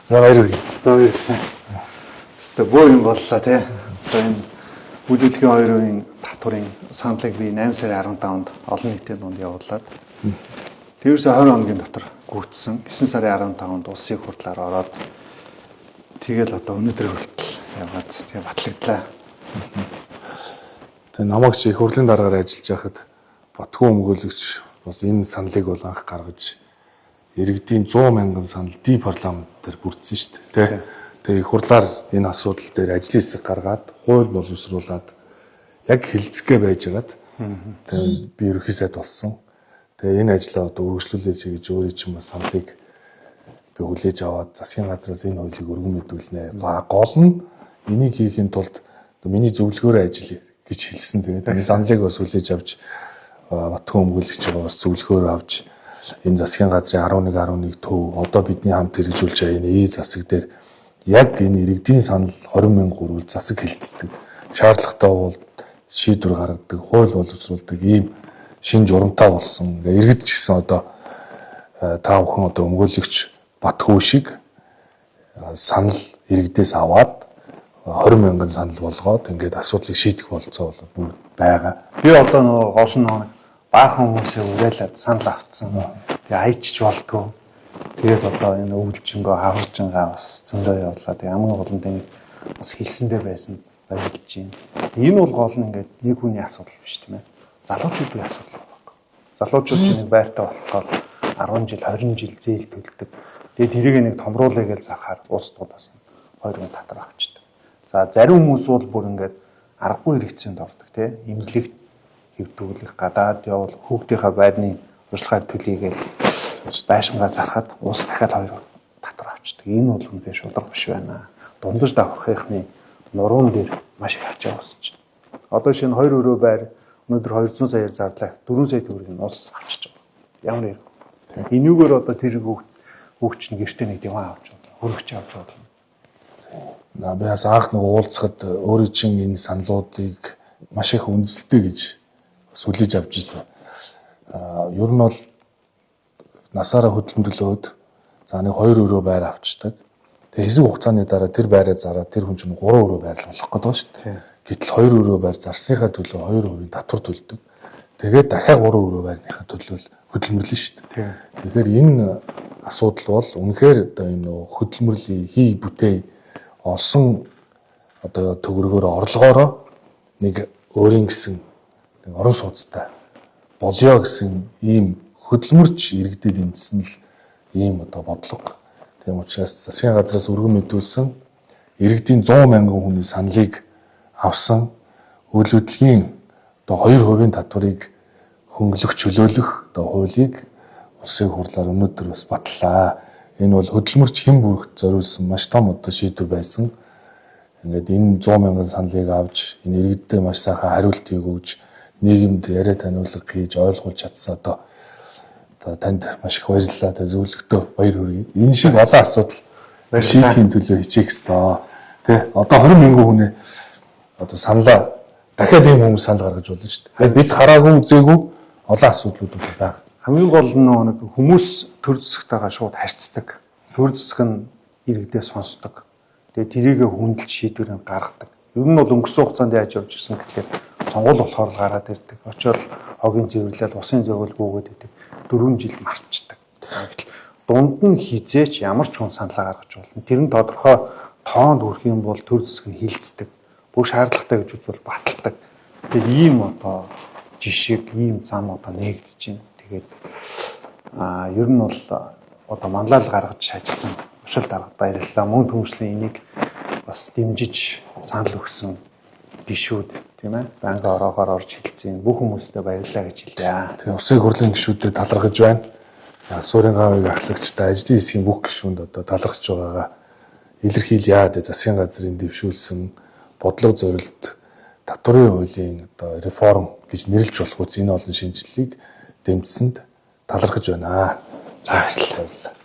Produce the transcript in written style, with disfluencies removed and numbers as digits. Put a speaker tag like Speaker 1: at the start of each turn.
Speaker 1: За, баяр хүргэе.
Speaker 2: За, баярлалаа. Өстө бөө юм боллоо тий. Одоо энэ үйл хөдлөлийн 2% татварын саналыг би 8 сарын 15-нд олон нийтийн дунд явуулаад тэрээс 20 хоногийн дотор гүйцсэн. 9 сарын 15-нд улсын хурлаар ороод, тэгэл одоо өнөөдөр хүртэл яваад тэгээ батлагдлаа.
Speaker 1: Тэгээ намайг чи их хурлын дараагаар ажиллаж байхад Батгүй өмгөөлөгч бас энэ саналыг бол анх гаргаж, иргэдийн 100 мянган санал ди парламент дээр бүрдсэн шүү дээ. Тэ. Тэгээ их хурлаар энэ асуудал дээр ажлын хэсэг гаргаад, хууль боловсруулад яг хэлцгээ байжгаад тэгээ би ерөнхий сайд болсон. Тэгээ энэ ажлаа одоо үргэлжлүүлээч гэж өөрийн чинь бас саналыг би хүлээж аваад засгийн газраас энэ хуулийг өргөн мэдүүлнэ. Гол нь энийг хийхин тулд одоо миний зөвлөгөөрөө ажил гэж хэлсэн. Тэгээд энэ саналыг бас хүлээж авч, Батгүй өмгөөлөгч байгаа бас зөвлөгөөр авч энэ засгийн газрын 11 11 төв одоо бидний хамт хэрэгжүүлж байгаа энэ ээ засаг дээр яг энэ иргэдийн санал 20 мянга гурвал засаг хэлцдэг. Шаардлагатай бол шийдвэр гаргадаг, хууль боловсруулдаг ийм шин журамтай болсон. Иргэд ч гэсэн одоо та бүхэн одоо өмгөөлөгч Батгүй шиг санал иргэдээс аваад 20 мянган санал болгоод ингээд асуудлыг шийдэх болцоо бол бүгд байгаа.
Speaker 2: Би одоо нөгөө гол нь нөгөө баахан хүмүүсээ уриалаад санал авцсан. Тэгээ аячч болдгоо. Тэгээд одоо энэ өвлжөнгөө хаваржингаа бас зөндөө явуулаа. Тэгээ хамгийн гол нь таны бас хэлсэндээ байсан баярлж байна. Энэ бол гол нь ингээд нэг хүний асуудал биш, тийм ээ. Залуучуудын асуудал байхгүй. Залуучууд чинь нэг байртай болохоор 10 жил, 20 жил зээл төлдөг. Тэгээд тэрийг нэг томруулъя гэж зархаар улс дуудаас нь 2 татвар авчдаг. За, зарим хүмүүс бол бүр ингээд аргагүй хэрэгцээнд ордог, тийм. Эмнэлэг хэвдүүлэх, гадаад явуул, хүүхдийнхаа байрны урьдчилгаар төлөйгээл байшингаа зархад улс дахиад 2 татвар авчдаг. Энэ бол үнэхээр шударга биш байна. Дундаж давхархынхны нуруунд дээр маш их ачаа өсөж байна. Одоо шинэ 2 өрөө байр өнөөдөр 200 саяар зарлаа. 4 сая төгрөгийг нь улс авчиж байгаа. Ямар хэрэг. Энүүгээр одоо тэр хүүхд чинь гэртээ нэг диван авч болно. Хөрөгч авч болно.
Speaker 1: Би бас анх нэг уулзахад өөрийн чинь энэ саналуудыг маш их үндэслэдэг гэж бас хүлээж авч ирсэн. Ер нь бол насаараа хөдөлмөрлөөд за нэг 2 өрөө байр авчдаг. Тэгээ хэсэг хугацааны дараа тэр байраа зараад тэр хүн чинь 3 өрөө байрлал болох гэдэг шүү дээ. Гэтэл 2 өрөө байр зарсныхаа төлөө 2% татвар төлдөг. Тэгээд дахиад 3 өрөө байрныхаа төлөө хөдөлмөрлөн шүү дээ. Тэгэхээр энэ асуудал бол үнэхээр одоо юм нөгөө хөдөлмөрлөе, хий бүтээ, олсон одоо төгрөгөөр орлогоороо нэг өөрийн гэсэн нэг орон сууцтай болёо гэсэн ийм хөдөлмөрч иргэдэд дэмжсэн л ийм одоо бодлого. Тийм учраас засгийн газраас өргөн мэдүүлсэн иргэдийн 100 мянган хүний саналыг авсан үйл хөдлөлийн одоо 2% татварыг хөнгөлөх, чөлөөлөх одоо хуулийг улсын хурлаар өнөөдөр бас батлаа. Энэ бол хөдөлмөрч хэн бүрт зориулсан маш том одоо шийдвэр байсан. Ингээд энэ 100 мянган саналыг авч энэ иргэддээ маш сайхан хариултыг өгж, нийгэмд яриа таниулга хийж ойлгуулж чадсан одоо танд маш их баярлалаа. Тэгээ зөвлөгтөө баяр хүргэе. Энэ шиг олон асуудал шийдэхийн төлөө хичээх ёстой. Тэ, одоо 20 мянган хүний одоо саналаа дахиад ийм хүмүүс санал гаргаж болно шүү дээ. Бид хараагүй, үзээгүй олон асуудлууд бол байгаа.
Speaker 2: Хамгийн гол нь нөгөө нэг хүмүүс төр зэсгтэйгээ шууд харьцдаг. Төр зэсг нь иргэдээ сонсдог. Тэгээ тэрийгэ хүндэлж шийдвэрийг гаргадаг. Ер нь бол өнгөрсөн хугацаанд яаж явж ирсэн гэхлээр сонгуул болохоор л гараад ирдэг. Очоод хогийн цэвэрлэл, усын зөөгөл гүгээд идэг. 4 жил марчдаг. Гэтэл дунд нь хизээч ямар ч хүн саналаа гаргаж болно. Тэр нь тодорхой тоонд хүрэх юм бол төр зэсг нь хилцдэг. Бүр шаардлагатай гэж үзвэл баталдаг. Тэгээд ийм одоо жишг, ийм зам одоо нээгдэж байна. Тэгээд ер нь бол одоо манлайл гаргаж ажилласан уршил даргад баярлалаа. Мөн түмшлийн энийг бас дэмжиж санал өгсөн гишүүд, тийм ээ, банк ороогоор орж хэлцэн бүх хүмүүстээ баярлалаа гэж хэлье.
Speaker 1: Тэгээ улсын хурлын гишүүдэд талархаж байна. Суурин гавыг ахлагчтай ажлын хэсгийн бүх гишүүнд одоо талархаж байгаагаа илэрхийлье. Тэгээ засгийн газрын дэвшүүлсэн бодлого зорилт татварын хуулийн одоо реформ гэж нэрлэж болох үз энэ олон шинэчлэлийг дэмжсэнд талархаж байна.
Speaker 2: За, баярлалаа.